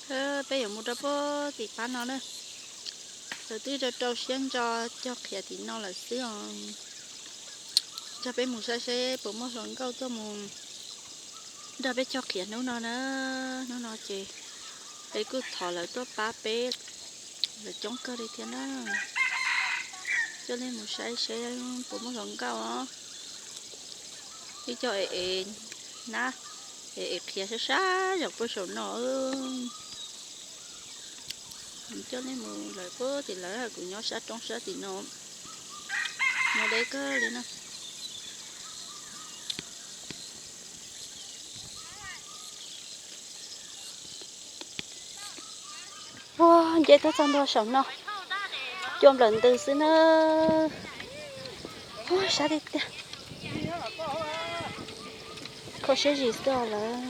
Peb yuav mus rau puag tim pab no na. Lawv twb rau rau siab ntso cog qhiav tim no lawm xwb os. Nrog peb mus saib seb puas muaj hluas nkauj tuaj mus nrog peb cog qhiav hnub no na. Hnub no ces peb kuj thov lawv tuaj pab peb, lawv coob kawg li thiab na. Coj nej mus saib seb puas muaj hluas nkauj os. Ib co es es nab, es es qhiav sab sab zog puag saum no. Coj nej mus lawm puag tim lawv, kuv nyob sab roob sab tim no, no deb kawg li na. Ua, nce tuaj txog ntua saum no, cua nplawm ntws xwb na. Ua, sab tiag tiag. Kho siab zis xwb os lawm.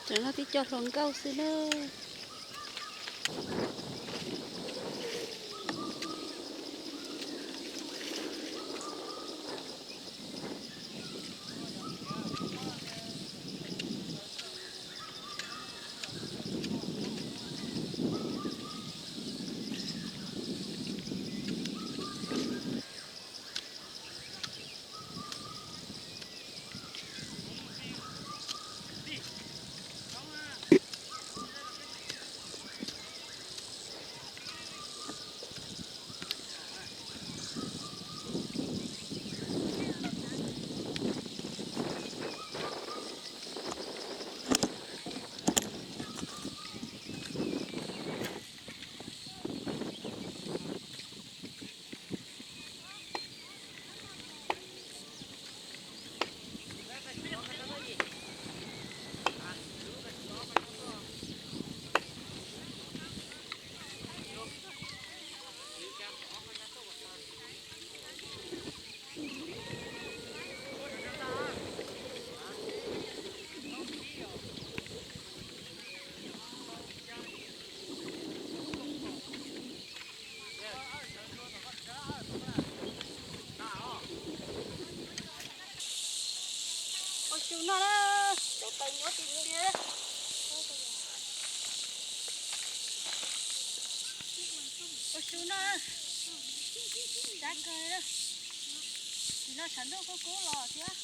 Cov no tib co hluas nkauj xwb na. Ua su no na, cov taws nyuaj tiag tiag. Ua su no, sab kawg li. Nim no tshav ntuj kub kub los thiab,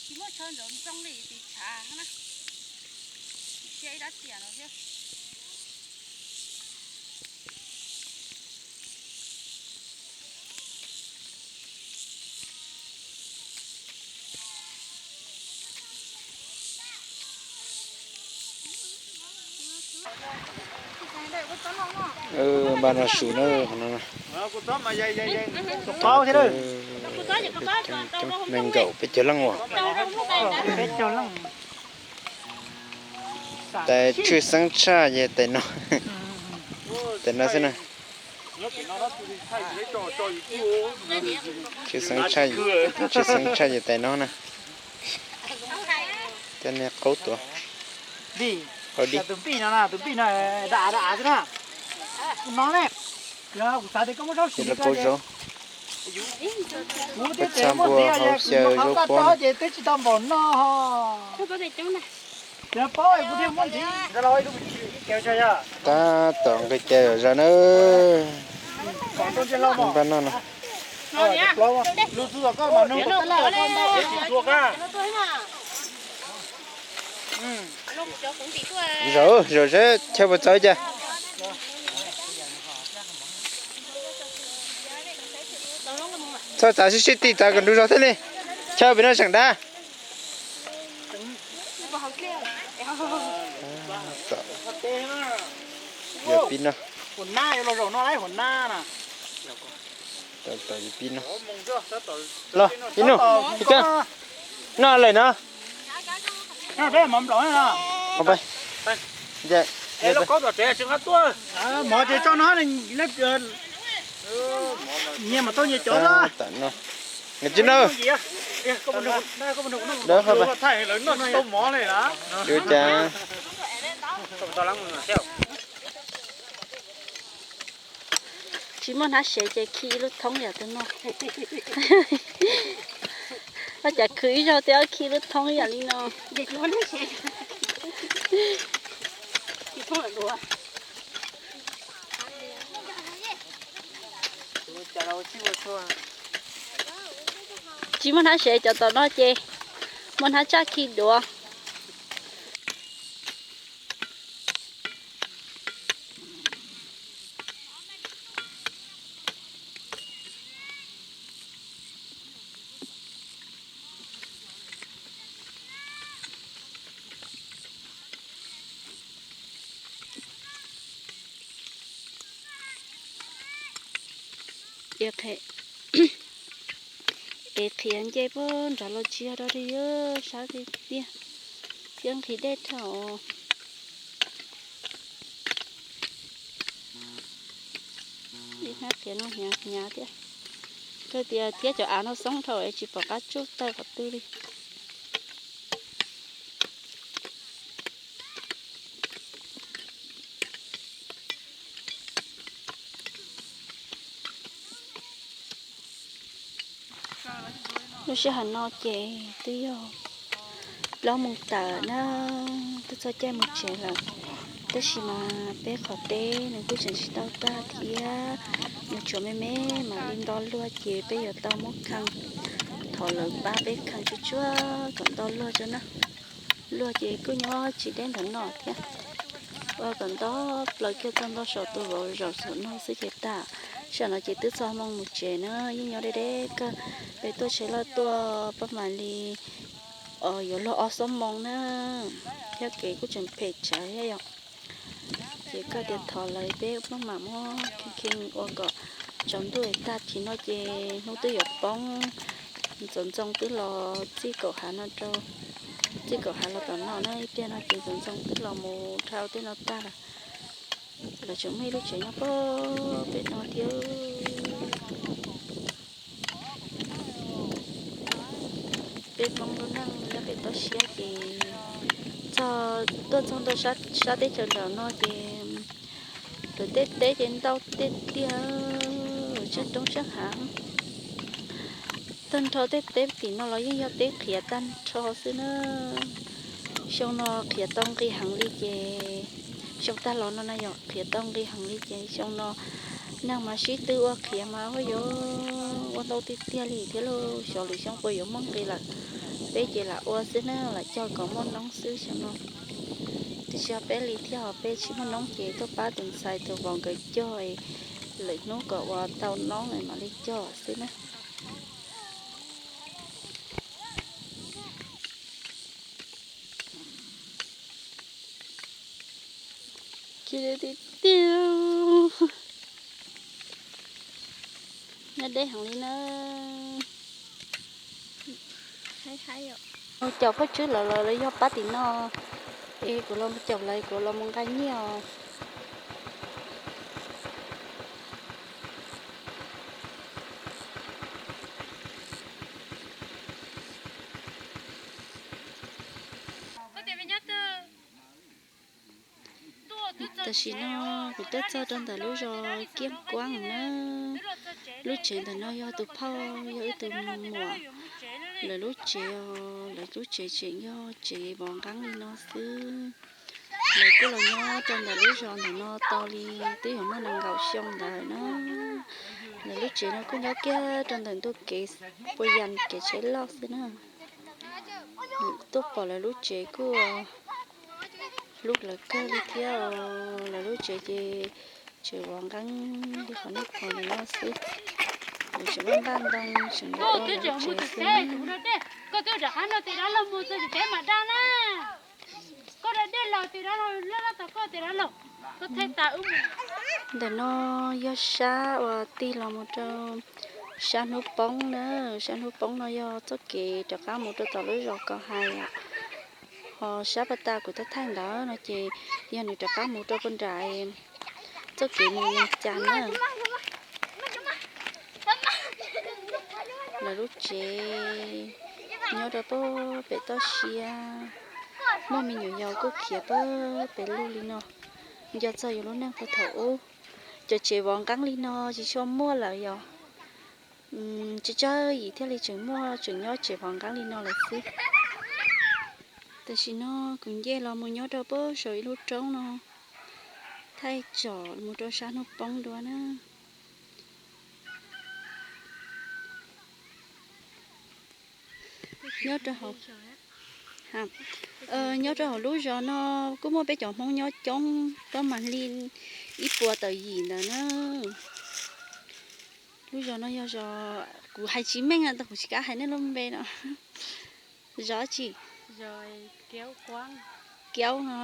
tsis muaj tsho ntsoov ntxoo li tim tshav na. Sia ib rab tiam no thiab. Npaj no su na, qhov no. Paub thiab, nees nkaum peb caug leej uas. Tais tshwj xeeb tshaj ces tais no. Tais no xwb na. Tshwj xeeb tshaj, tshwj xeeb tshaj ces tais no na. Cov niag qaub tuaj. Qaub dib. Tus npij no, tus npij no da da xwb na. Kuv no ne, kuv xav tias koj muab zaub sim li ko. Kuv thiaj txhaj npua hauv xyaw zaub pob. Ces twb tsis tau npaum no. Tab tom nqi cai zom zaws na. Npaj noj no. Zaum, zaum seb chaw puas txawv cas. Txhob txav sib sib ti, txav kom nrug zog thiaj li chaw pem no tseem dab. Yog pib no. Los, ib nus, ib kab. No lawm no. Nyias mas tau nyias cov na. Tsis no. Dawb, tau mov li na. Ua cas tsis muaj hnab sev ces khi ib lub thoob yam tus no. Ua cas khwv ib zaug thiab khi lub thoob yam li no. Tsis muaj hnab sev cov tom no ces muaj hnab tsaj khi duav. Es qhiav nce puag nrad los tsis yog dog dig, sab tiag tiag, thiab nqhis dej dhau. Ib hnab qhiav no hnyav hnyav thiab. Kawg tias thiab cov av no xoob dhau es tsis pom qab tsuj tawg qhov twg li. Lub sij hawm no ces twb yog plaub moos tawm na, twb txog caij mus tsev lawm. Tab sis mas peb qhov teb nws kuj tseem tsis tau tag thiab, nws tshuav me me mam li nto luag ces peb yuav tau muab khee, thov lawv pab peb khee tsuag tsuag kom nto luag tso na. Luag ces kuj nyob tsis deb ntawm no thiab. Ua kom nto plaws kiag txog nto saum tus vauv zaum saum no xwb ces tag. Sij hawm no ces twb txog hmo mus tsev na, yeej nyob deb deb kawg. Peb tuaj tsheb loj tuaj pab mam li yuav luag ob xuab moos na, thiab kev kuj tseem phem tsawv thiab yom. Ces koj tias thov lawv peb pab mam muab khee khee ua kom tsaus ntuj tag kis no ces hnub twb yuav poob. Ntxoov ntxoo twb los txij kaum hav no rau, txij kaum hav los tom no na, ib pliag no ces ntxoov ntxoo twb los mus dhau tej no tag lawm. Lawv tseem muaj ib lub tsev nyob pem no thiab. Peb Hmoob lub neej nyob pem toj siab ces txog, tuaj txog ntua sab teb chaws nram no ces lawv tej teb ces ntau tiag tiag, tsheej roob tsheej hav. Tag nrho tej teb tim no los yeej yog teb qhiav tag nrho xwb na. Xyoo no qhiav tau nqi heev li ces, xyoo tag los no na yog qhiav tau nqi heev li ces xyoo no neeg mas sib tw ua qhiav mas ua yuav ua ntau tiag tiag li thiab lauj. Xyov lwm xyoo puas yuav muaj nqi lawm. Peb ces lam ua xwb na, lam cog kom muaj noob xwb xyoo no. Tiam sis peb li thiab ho peb tsis muaj noob ces tuaj pab tus ntxhais tus vauv nkawd cog, lwm hnub kom ua tau noob mam li cog xwb na. Ci tiag tiag. Nyob deb heev li na. Caum phauj Tswb lawv, lawv yog pab tim no, es kuv los caum lawv, kuv los mus nqa nyiaj os. Tam sim no kuv twb txog rau ntawm lub zos Kiab Kuab na. Lub tsev ntawm no yog tus phauj, yog wb tus muam lawv lub tsev os. Lawv lub tsev tseem yog tsev vov nqeeb li no xwb. Lawv kuj los nyob rau ntawm lub zos ntawm no tau li twb yuav muaj nees nkaum xyoo ntawd na. Lawv lub tsev no kuj nyob kiag rau ntawm ntuj kev puas yas kev tsheb loj xwb na. Tuaj pom lawv lub tsev kuj hlub lawv kawg li thiab os. Lawv lub tsev ces tseem vov nqeeb li qhov nej pom ntawm no xwb. Tseem npaj ntoo tseem ua lawv tsev xwb. Koj twb rov qab nrog tus dab laug mus txog tim teb mam daj na. Koj da dej los tus dab laug loj loj tau koj tus dab laug, koj thaij tas wb mus. Ntawm no yog sab uas tig los mus rau sab hnub poob na. Sab hnub poob no yog txoj kev rov qab mus rau tom lub zos Kos Hais. Ho sab pas tas kuv thaij thaij ntawd no ces yog nws rov qab mus rau puag nram txoj kev mus Vias Cas na. Lawv lub tsev nyob rau puag pem toj siab, muaj me nyuam yaus kuj khiav puag pem lug li no, nco txog yus lub neej puag thaum ub. Cov tsev vov nqeeb li no tsis tshua muaj lawm yom. Tsawg tsawg yim thiaj li tseem muaj tseem nyob tsev vov nqeeb li no lawm xwb. Tam sim no kuv nce los mus nyob rau puag saum ib lub roob no, thaij tsom mus rau sab hnub poob dua na. Nyob rau hauv, nyob rau hauv lub zos no kuj muaj peb cov Hmoob nyob coob, twb mas li ib puas tawm yim ntawd na. Lub zos no yog zos, kuv hais tsis meej, kuv tsis kam hais nej lub npe no. Zos tsi? Kiaub no.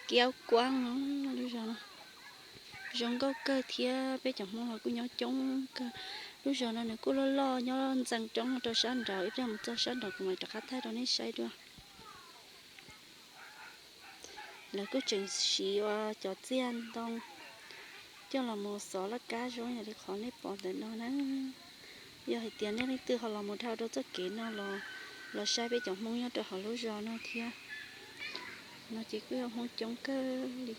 Kiaub Kuab no, lub zos no zoo nkauj kawg thiab peb cov Hmoob los kuj nyob coob kawg. Lub zos no nws kuj loj loj nyob ntxeev roob rau sab nraud, ib pliag mus txog sab nraud kuv mam rov qab thaij rau nej saib dua. Lawv kuj tseem siv ua cov txiaj ntoo coj los mus xov laj kab zoo yam li qhov nej pom ntawm no na. Yog hais tias nej leej twg ho los mus dhau rau txoj kev no los, los saib peb cov Hmoob nyob rau hauv lub zos no thiab. No ces kuj yog Hmoob coob kawg li.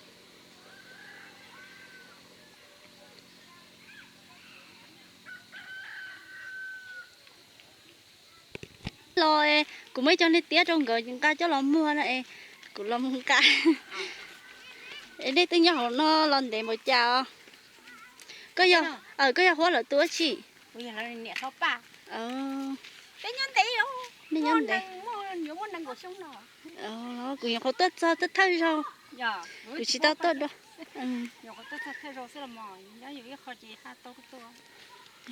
Los, kuv muaj ib co niag tiab rau nkawd nqa coj los muag na es, kuv los mus nqa. Es nej twb nyob hauv no los ntev npaum cas os? Koj yog, koj yog Huab lawv tus dab tsi? Nej nyob ntev. Kuv nyuam qhuav tuaj txog thawj zaug, kuv tsis tau tuaj dua.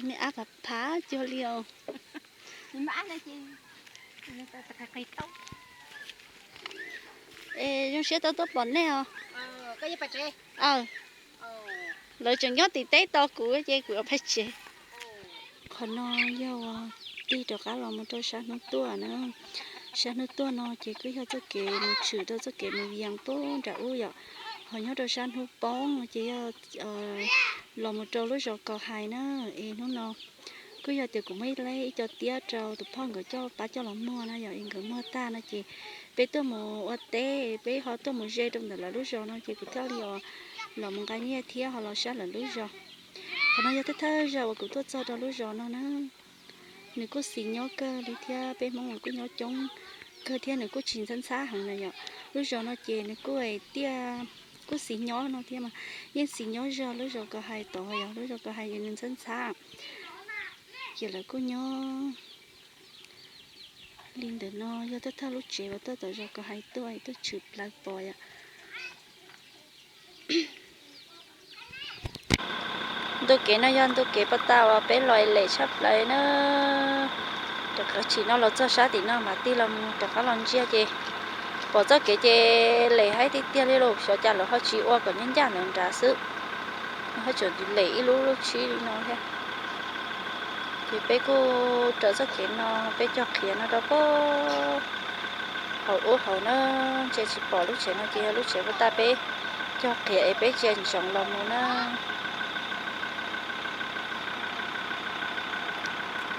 Nej ab phav phav cuag li os. Es zoo siab tau tuaj pom nej os. Lawv tseem nyob tim teb tos kuv ces kuv yuav pais tsev. Qhov no yog uas tig rov qab los mus rau sab hnub tuaj na. Sab hnub tuaj no ces kuj yog txoj kev mus tshwm rau txoj kev mus Vias puag nram ub yom. Ho nyob rau sab hnub poob no ces yog los mus rau lub zos Kos Hais na. Es hnub no kuj yog tias kuv muaj ib leb ib co tiab rau tus phauj nkawd coj pab coj los muag na yom, es nkawd muag tag no ces peb tuaj mus ua teb, peb ho tuaj mus ze rau ntawm lawv lub zos no ces kuv thiaj li los mus nqa nyiaj thiab ho los saib lawv lub zos. Qhov no yog thawj thawj zaug uas kuv tuaj txog rau lub zos no na. Nws kuj xis nyob kawg li thiab, peb Hmoob los kuj nyob coob kawg thiab nws kuj tsis ntxhab ntxhab heev na yom. Lub zos no ces nws kuj tiaj, kuj xis nyob no thiab mas yeej xis nyob zog lub zos Kos Hais tod yom, lub zos Kos Hais ces nws ntxhab ntxhab. Ces lawv kuj nyob li ntawm no yog thawj thawj lub tsev uas tuaj tom zos Kos Hais tuaj, tuaj tshwm plaws pom yom. Ntu kev no yog ntu kev pas tas uas peb los lem tshaj plaws na. Rov qab tsim no los txog sab tim no mas tig los mus rov qab los ntsia ces pom txoj kev ces lem haib tiag tiag li lauj, xyov cas lawv ho tsis ua kom ncaj ncaj ntawd nrad xwb. Ho tseem lem ib lub lub tshib li no thiab. Ces peb kuj raws txoj kev no peb cog qhiav no rau puag hauv ub hauv na, ntshe tsis pom lub tsev no ces yog lub tsev pas tas peb cog qhiav es peb ntsia ntsoov los mus na.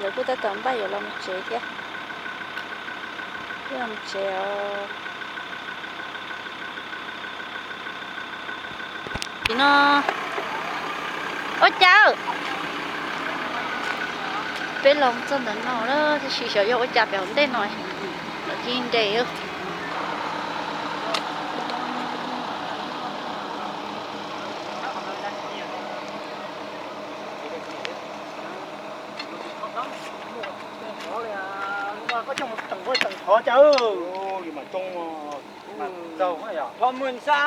Lawv kuj tab tom npaj yuav los mus tsev thiab. Los mus tsev os. Tim no ua cas peb los txog ntawm no lawm tab sis xyov yog ua cas pem hauv ntej no los cia nres. Thov mus xa.